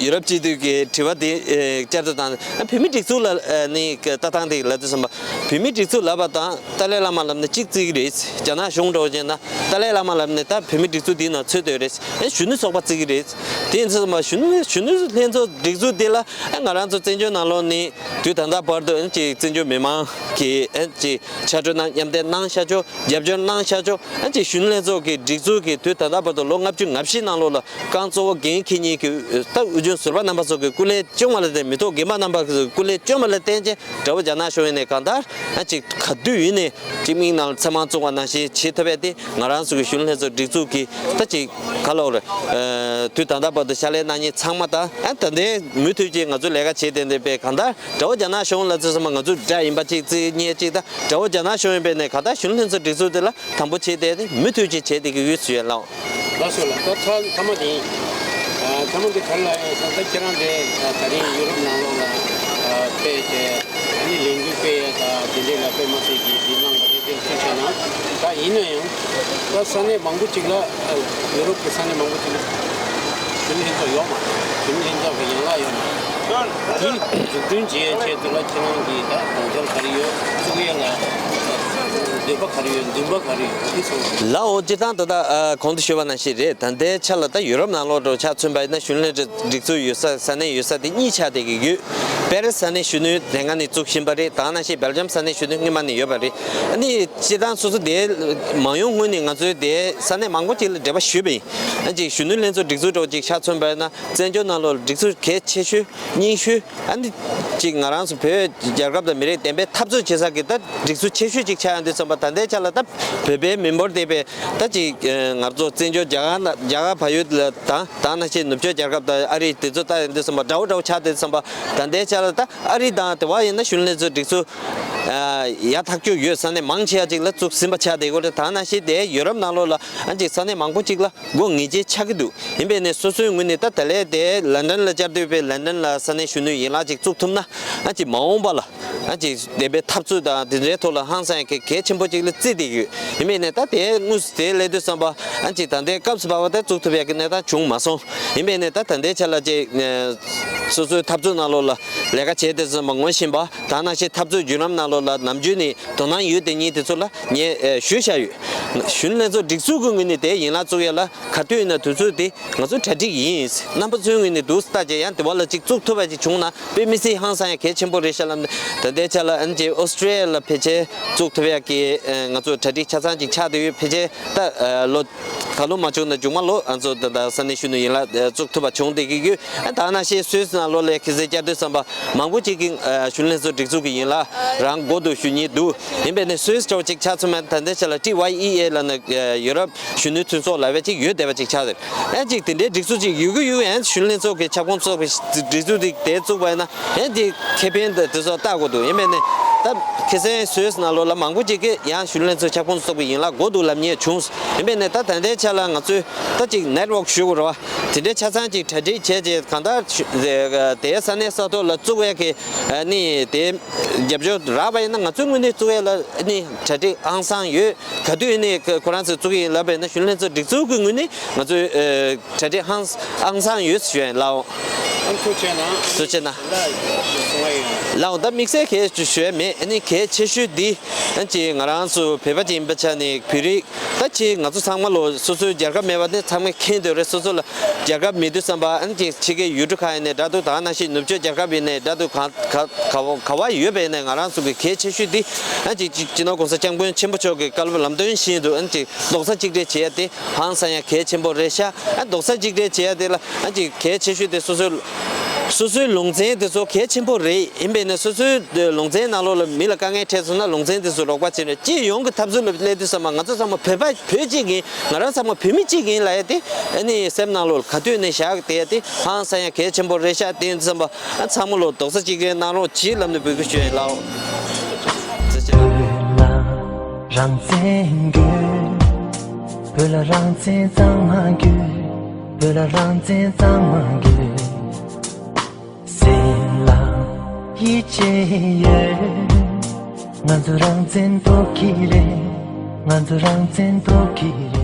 ཡུ་རོབ་སྤྱི་འཐུས་ཀྱི་དྲི་བ་དེ་ཨ་བསྐྱར་དུ་བཏང་། ཨ་བོད་མིའི་སྒྲིག་འཛུགས་ལ་ཨ་ནི་ལྟ་སྟངས་དེ་ལབ་དུས་ཙམ་པ་བོད་མིའི་སྒྲིག་འཛུགས་ལབ་པ་དང་ཏཱ་ལའི་བླ་མ་ལབ་ན་གཅིག་བརྩི་གི་རེད། རྒྱ་ནག་གཞུང་འདྲ་བོ་བྱས་ན་ཏཱ་ལའི་བླ་མ་ལབ་ནས་ད་བོད་མིའི་སྒྲིག་འཛུགས་དེའི་ནང་ཚུད་སྡོད་རེད། ཨ་གཞོན་ནུ་ཚོགས་པ་བརྩི་གི་རེད། དེ་ཡིན་ཙང་མ་གཞོན་ནུ་གཞོན་ནུ་ལྷན་ཚོགས་སྒྲིག་འཛུགས་དེ་ལ་ཨ་ང་རང་ཚོ་བཙན་བྱོལ་ནང་ལོགས་ནས་དུས་ད་ལྟ་བར་དུ་ཨ་ཅིག་བཙན་བྱོལ་མི་མང་གིས་ཨ་ཅིག་ཕྱག་རོགས་གནང་མཉམ་འདེགས་གནང་བཞག་ཆོག་རྒྱབ་སྐྱོར་གནང་བཞག་ཆོག་ཨ་ཅིག་གཞོན་ནུ་ལྷན་ཚོགས་ཀྱི་སྒྲིག་འཛུགས་ཀྱི་དུས་ད་ལྟ་བར་དུ་ལོ་ལྔ་བཅུ་ང་བཞི་ནང་ལོགས་ལ་རྐང་གཙོ་བོ་འགན་འཁྱེར་མཁན་གྱི་ད་དབུས་རྒྱུན་ཟུར་པ་རྣམ་པ་ཚོ་གི་སྐུ་ལས་བསྐྱོན་པ་ལ་བརྟེན། མི་ཐོག་རྒན་པ་རྣམ་པ་ཚོ་གི་སྐུ་ལས་བསྐྱོན་པ་ལ་བརྟེན་བྱས་དགྲ་བོ་རྒྱ་ནག་གཞུང་ཡིན་ནས་གང་ལྟར་ཨ་ཅིག་ག་དུས་ཡིན་ནས་ཅིག་མིག་ནང་ལ་ཚེར་མ་བཙུགས་པ་ནང་བཞིན་བྱེད་ཐུབ་པ་དེ་ང་རང་ཚོ་གི་གཞོན་ནུ་ལྷན་ཚོགས་སྒྲིག་འཛུགས་ཀྱི་ད་ཅིག་ག་ལབ་རེད། ཨ་དུས་ད་ལྟ་བར་དུ་ཕྱག་ལས་གནང་མཁན་ཚང་མ་དང་ཨ་ད་ལྟའི་མུ་མཐུད་ཀྱི་ང་ཚོ་ལས་ཀ་བྱེད་བསྡད་བསྡད་པའི་གང་ལྟར་དགྲ་བོ་རྒྱ་ནག་གཞུང་ལ་ཚོད་ཚང་མ་ང་ཚོ་དགྲ་ཡིན་པ་ཅིག་བརྩི་མཁན་ཅིག་དང་དགྲ་བོ་རྒྱ་ནག་གཞུང་ཡིན་པས་ནས་གང་ལྟར་གཞོན་ནུ་ལྷན་ཚོགས་སྒྲིག་འཛུགས་དེ་ལ་དམ་པོ་བྱས་བསྡད་དེ་མུ་མཐུད་ཀྱི་བྱས་བསྡད་ཀྱི་ཡོད་ཟེར་ཡ་ལགས། ལགས་སོ་ལགས། ད་ཐ་ཐ་མ་དེ་ཡིན། ཨ་ཐ་མ་དེ་ག་རེ་ལབ་ཡོད་ཟེར་ན་ད་ཁྱེད་རང་དེ་ད་རིང་ཡུ་རོབ་ནང་ལོགས་ལ་ཨ་ཕེབས་བྱས་ཨ་ནི་ལས་འགུལ་སྤེལ་ཡ་ད་དེ་འདྲའི་ལ་དཔེ་མ་སྲིད་ཀྱི་འདི་གནང་བ་རེད། དེ་ཚོ་བྱས་ན་ད་ཡིན་ན་ཡང་ད་ས་གནས་མང་པོ་ཅིག་ལ་ཨ་ཡུ་རོབ་ཀྱི་ས་གནས་མང་པོ་ཅིག་ལ་གཞོན་ནུ་ལྷན་ཚོགས་ཡོད་མ་རེད། གཞོན་ནུ་ལྷན་ཚོགས་ཀྱི་ཡན་ལག་ཡོད་མ་རེད། འཛུགས་སྐྲུན་བྱེད་ཡའི་ཆེད་དུ་ལ་ཁྱེད་རང་གིས་ད་དགོངས་འཆར་ག་རེ་ཡོད། བཙུགས་ཡས་ལ་འདོད་པ་ག་རེ་ཡོད། འདུན་པ་ག་རེ་ཡོད། དེ་ཚོ། ལགས་འོ། སྤྱིར་བཏང་ད་ལྟ་ཨ་གོང་དུ་ཞུས་པ་ནང་བཞིན་རེད། ད་ལྟའི་ཆ་ལ་ད་ཡུ་རོབ་ནང་ལོགས་འགྲོ་ཆ་མཚོན་པ་ཡིན་ན་གཞོན་ནུ་ལྷན་ཚོགས་སྒྲིག་འཛུགས་ཡོད་ས་ས་གནས་ཡོད་ས་དེ་གཉིས་ཆགས་བསྡད་ཀྱི་ཡོད། པེ་རི་ས་གནས་གཞོན་ནུ་དེ་སྔ་ནས་བཙུགས་བཞིན་པ་རེད། ད་ནང་བཞིན་སྦེལ་ཇམ་ས་གནས་གཞོན་ནུ་སྔོན་མ་ནས་ཡོད་པ་རེད། ཨ་ནི་སྤྱིར་བཏང་སོ་སོ་དེ་མ་ཡོང་སྔོན་ནས་ང་ཚོའི་དེ་ས་གནས་མང་པོ་ཅིག་ལ་འབྲེལ་བ་ཞུས་པ་ཡིན། ཨ་ཅིག་གཞོན་ནུ་ལྷན་ཚོགས་སྒྲིག་འཛུགས་འདྲ་བོ་ཅིག་ཆ་མཚོན་པ་ཡིན་ན་བཙན་བྱོལ་ནང་ལོགས་སྒྲིག་འཛུགས་གལ་ཆེ་ཤོས། རྙིང་ཤོས། ཨ་ནི་ཅིག་ང་རང་ཚོ་བོད་རྒྱལ་ཁབ་དང་མི་རིགས་བདེན་པའི་འཐབ་རྩོད་བྱེད་ས་གི་ད་སྒྲིག་འཛུགས་ཆེ་ཤོས་ཅིག་ཆགས་ཡོང་དུས་ཙམ་པ་ད་ལྟའི་ཆ་ལ་ད་བོད་པའི་མི་འབོར་དེ་བས་ད་ཅིག་ང་ཚོ་བཙན་བྱོལ་རྒྱ་གར་ལ་རྒྱ་གར་བལ་ཡུལ་ལ་དང་ད་ནང་བཞིན་ནུབ་ཕྱོགས་རྒྱལ་ཁབ་དང་ཨ་རི་དེ་ཚོ་ལྟ་ཡོང་དུས་ཙམ་པ་འདྲ་བོ་འདྲ་བོ་ཆགས་དུས་ཙམ་པ་ད་ལྟའི་ཆ་ལ་ད་ཨ་རི་དང་དེ་བ་ཡིན་ན་གཞོན་ནུ་ལྷན་ཚོགས་སྒྲིག་འཛུགས་ཡག་ཐག་ཆོད་ཡོད་ས་གནས་མང་ཆེ་བ་ཅིག་ལ་བཙུགས་ཟིན་པ་ཆགས་བསྡད་ཡོད་རེད། ད་ནང་བཞིན་དེ་ཡུ་རོབ་ནང་ལོགས་ལ་ཨ་ཅིག་ས་གནས་མང་པོ་ཅིག་ལ་དགོས་ངེས་ཅན་ཆགས་ཀྱི་འདུག་ཡིན་པས་ནས་སོ་སོའི་ངོས་ནས་ད་ད་ལས་དེ་ལན་ཌན་ལ་བཅར་འདོད་པའི་ལན་ཌན་ལ་ས་གནས་གཞོན་ནུའི་ཡན་ལག་ཅིག་བཙུགས་ཐུབ་ན་ཨ་ཅིག་མ་འོངས་པ་ལ་ཨ་ཅིག་བདེན་པའི་འཐབ་རྩོད་དང་དེ་འདྲའི་ཐོག་ལ་ཧང་སང་གལ་གལ་ཆེན་པོ་ཅིག་ལ་བརྩིས་བསྡད་ཡོད། ཡིན་པས་ནས་ད་དེ་དངོས་སུ་དེ་སླེབས་དུས་ཙམ་པ་ཨ་ཅིག་ད་ལྟའི་སྐབས་སུ་བབས་པ་དེ་བཙུགས་ཐུབ་ཡག་གི་གནས་སྟངས་བྱུང་མ་སོང་། ཡིན་པས་ནས་ད་ད་ལྟའི་ཆ་ལ་ཅིག་སོ་སོའི་འཐབ་རྩོད་ནང་ལོགས་ལ་ལས་ཀ་བྱས་དུས་ཙམ་པ་ངོ་ཤེས་པ་དང་ནང་བཞིན་འཐབ་རྩོད་བརྒྱུད་ལམ་ནང་ལོགས་ལ་ནམ་རྒྱུན་ནས་དོ་སྣང་ཡོད་དེ་ཉིད་དེ་ཚོ་ལ་ངས་ཞུས་བཞག་ཡོད། གཞོན་ནུ་ལྷན་ཚོགས་སྒྲིག་འཛུགས་ཀྱི་ངོས་ནས་དེ་ཡན་ལག་བཙུགས་ཡ་ལ་ག་དུས་ཡིན་ན་དུས་ཚོད་དེ་ང་ཚོ་གྲ་སྒྲིག་ཡིན། རྣམ་པ་ཚོའི་ངོས་ནས་འདུག་ལྟ་བྱས་ཡང་དེ་བ་ལ་ཅིག་བཙུགས་ཐུབ་པ་ཅིག་བྱུང་ན་དཔེ་མི་སྲིད་ཧང་སང་ཡང་གལ་ཆེན་པོ་རེད་ཤག་ལབ་ནས། ད་ལྟའི་ཆ་ལ་ཨན་ཅེ་ཨོ་སི་ཀྲི་ཡ་ལ་ཕལ་ཆེར་བཙུགས་ཐུབ་ཡ་གི་ང་ཚོ་གྲ་སྒྲིག་ཆ་ཚང་ཅིག་ཆགས་བསྡད་ཡོད། ཕལ་ཆེར་ད་ལོ་ད་ལོ་མ་བྱུང་ན་མཇུག་མ་ལོ་ང་ཚོ་ད་ད་ས་གནས་གཞོན་ནུ་ཡན་ལག་བཙུགས་ཐུབ་པ་བྱུང་བསྡད་ཀྱི་ཡོད། ད་ནང་བཞིན་སུད་སི་ནང་ལོགས་ལ་ཁ་སང་བཅར་དུས་ཙམ་པ་མང་པོ་ཅིག་གིས་གཞོན་ནུ་ལྷན་ཚོགས་སྒྲིག་འཛུགས་ཀྱི་ཡན་ལག་རང་མགོ་འདུག་ཞུ་མཁན་འདུག་ཡིན་པས་ནས་སུད་སི་འདྲ་བོ་ཅིག་ཆ་མཚོན་ན་ད་ལྟའི་ཆ་ལ་ཊི་ཝའི་ཨི་ཨེ་ལབ་ནས་ཡུ་རོབ་གཞོན་ནུའི་མཐུན་ཚོགས་ལབ་ཡ་ཅིག་ཡོད་བསྡད་པ་ཅིག་ཆགས་ཡོད། ཨེ་ཅིག་དེ་འདྲའི་སྒྲིག་འཛུགས་ཅིག་ཡོད་ཀྱི་ཡོད་ཀྱི། ཨེ་གཞོན་ནུ་ལྷན་ཚོགས་ཀྱི་ཁྱབ་ཁོངས་ཚོགས་པའི་སྒྲིག་འཛུགས་དེ་དེ་བཙུགས་པ་ཡིན་ན་ཨེ་དེ་ཁེ་ཕན་དེ་ཚོ་བལྟ་དགོས་འདུག་ཡིན་པས་ནས་ད་ཁ་སང་སུད་སི་ནང་ལོགས་ལ་མང་པོ་ཅིག་གིས་ཡང་གཞོན་ནུ་ལྷན་ཚོགས་ཁྱབ་ཁོངས་ཚོགས་པའི་ཡན་ལག་དགོས་འདུག་ལབ་མཁན་བྱུང་། ཡིན་པས་ནས་ད་ད་ལྟའི་ཆ་ལ་ང་ཚོས་ད་ཅིག་ནེཊ་ཝོག་ཞུ་དགོས་རེད་བ། དེ་འདྲའི་ཆ་ཚང་ཅིག་གྲ་སྒྲིག་བྱས་རྗེས་གང་ལྟར་དེའི་ས་གནས་ས་ཐོག་ལ་བཙུགས་ཡས་ཀྱི་ནི་དེ་རྒྱབ་སྐྱོར་རག་པ་ཡིན་ན་ང་ཚོའི་ངོས་ནས་བཙུགས་ཡས་ལ་ནི་གྲ་སྒྲིག་ཧང་སང་ཡོད། ག་དུས་ནས་ཁོ་རང་ཚོས་བཙུགས་ཡིན་ལབ་པ་ཡིན་ན་གཞོན་ནུ་ལྷན་ཚོགས་སྒྲིག་འཛུགས་ཀྱི་ངོས་ནས་ང་ཚོས་ཨ་གྲ་སྒྲིག་ཧང་ཧང་སང་ཡོད་ཞུ་ཡིན་ལགས། ཐུགས་རྗེ་གནང་། ཐུགས་རྗེ་གནང་། ལགས་འོང་། ད་དམིགས་བསལ་གལ་ཞུ་ཞུ་ཡ་མེད། ཨ་ནི་གལ་ཆེ་ཤོས་འདི་ཨ་ཅེ་ང་རང་ཚོ་བོད་པ་ཅིག་ཡིན་པ་ཆ་ནས་བོད་རིགས་ད་ཅིག་ང་ཚོ་ཚང་མ་ལོ་སོ་སོའི་རྒྱལ་ཁབ་མེད་པ་དེ་ཚང་མས་མཁྱེན་འདོད་རེད། སོ་སོ་ལ་རྒྱལ་ཁབ་མེད་དུས་ཙམ་པ་ཨ་ནི་ཅིག་ཕྱི་རྒྱལ་ཡུལ་གྲུ་ཁག་ཡིན་ནའི་འདྲ་འདུག་ད་ནང་བཞིན་ནུབ་ཕྱོགས་རྒྱལ་ཁབ་ཡིན་ནའི་འདྲ་འདུག་ག་ག་ག་བ་ག་བ་ཡོད་པ་ཡིན་ནའི་ང་རང་ཚོ་གི་གལ་ཆེ་ཤོས་འདི་ཨ་ཅིག་སྤྱི་ནོར་གོང་ས་སྐྱབས་མགོན་ཆེན་པོ་མཆོག་གི་བཀའ་སློབ་ལམ་སྟོན་བཞིན་དུ་ཨ་ཅིག་རྡོག་རྩ་གཅིག་སྒྲིལ་བྱེད་ཡ་དེ་ཧང་སང་ཡ་གལ་ཆེན་པོ་རེད་ཤག་ཨ་རྡོག་རྩ་གཅིག་སྒྲིལ་བྱེད་ཡ་དེ་ལ་ཨ་ཅིག་གལ་ཆེ་ཤོས་དེ་སོ་སོའི་སོ་སོའི་ལུང་ཚན་དེ་ཚོ་གལ་ཆེན་པོ་རེད། ཡིན་པས་ན་སོ་སོའི་ལུང་ཚན་ནང་ལོགས་ལ་མི་ལ་དཀའ་ངལ་འཕྲད་སོང་ན་ལུང་ཚན་དེ་ཚོ་རོགས་པ་བྱེད་རེད། སྤྱི་ཡོངས་ཀྱི་འཐབ་རྩོད་ལ་སླེབས་དུས་ཙམ་པ་ང་ཚོ་ཚང་མ་བོད་པ་བོད་གཅིག་ཡིན། ང་རང་ཚང་མ་བོད་མི་གཅིག་ཡིན་ལབ་ཡ་དེ་ཨ་ནི་སེམས་ནང་ལོགས་ལ་ག་དུས་ནས་བཞག་བསྡད་ཡ་དེ་ཧང་སང་ཡ་གལ་ཆེན་པོ་རེད་ཤག་དེ་ཡིན་དུས་ཙམ་པ་ཨ་ཚང་མ་ལོ་རྡོག་རྩ་གཅིག་སྒྲིལ་གནང་རོགས་གྱིས་ལབ་ནས་འབོད་སྐུལ་ཞུ་ཡ་ཡིན་ལགས། ཐུགས་རྗེ་ཆེ། བོད་ལ་རང་བཙན་དགོས། བོད་ལ་རང་བཙན་གཙང་མ་དགོས། བོད་ལ་རང་བཙན་གཙང་མ་དགོས། སེམས་ལ་ཡིད་ཆེས་ཡོད། ང་ཚོ་རང་བཙན་ཐོབ་ཀྱི་རེད། ང་ཚོ་རང་བཙན་ཐོབ་ཀྱི་རེད།